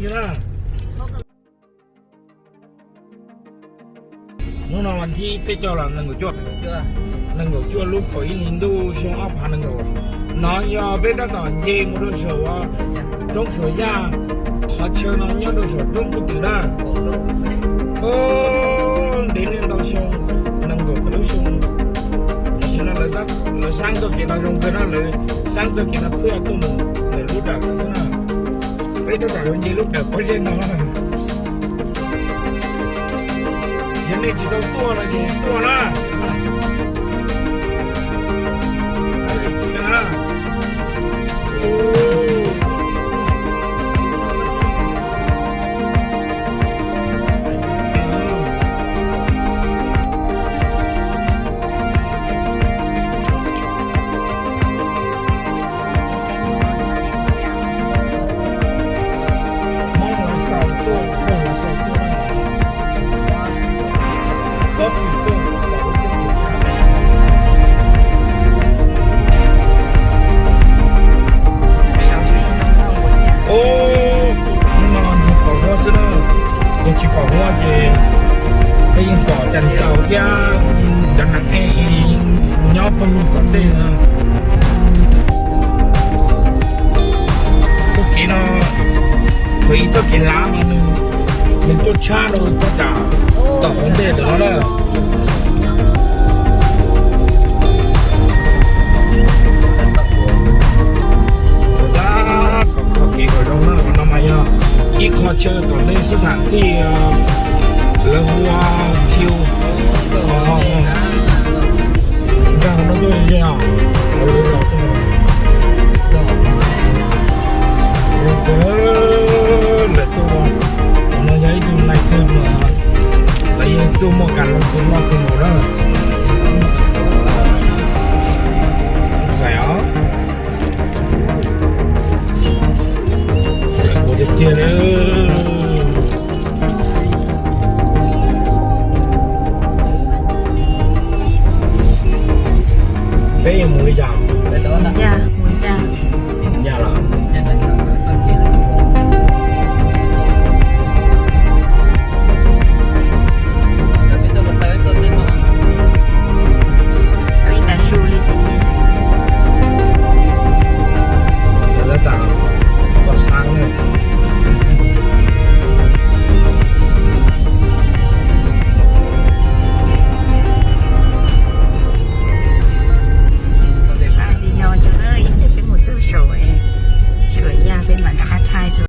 Hnub no vas thib peb caug los nees nkaum cuaj, nees nkaum cuaj lub kaum ib hlis ntuj xyoo ob phav nees nkaum. No yog peb tab tom nce mus rau saum roob Suav Yaj, qhov chaw no nyob rau saum roob Kub Twm na. Ntev niaj ntau xyoo, nees nkaum tawm lub xyoo, tam sim no lawv xab txoj kev no zoo kawg na, lawv xab txoj kev no phwj tuaj mus ntawm lub dawm no na. Peb tab tom yuav nce lub dawm pob zeb no. Yog nej tsis tau tuaj no ces tuaj na. Ub, hnub no nws pom huab xwb na, yog tsis pom huab ces peb yeej pom cas ntaus thiab cov nas ej nyob pawg lug tom tej na. Txoj kev no txawm ib txoj kev lav mas nws tuaj tshab rau txoj kev tom hauv ntej ntawm no na. Qhov kev kom zoo na, qhov no mas yog ib qho chaw tom ntej xab tham thij lawv hu ua Thiu. Nkag no tuaj ze os, lawv los tuaj. Lawv tuaj, no yog ib tug nai kawg mas lawv yeej tuaj muaj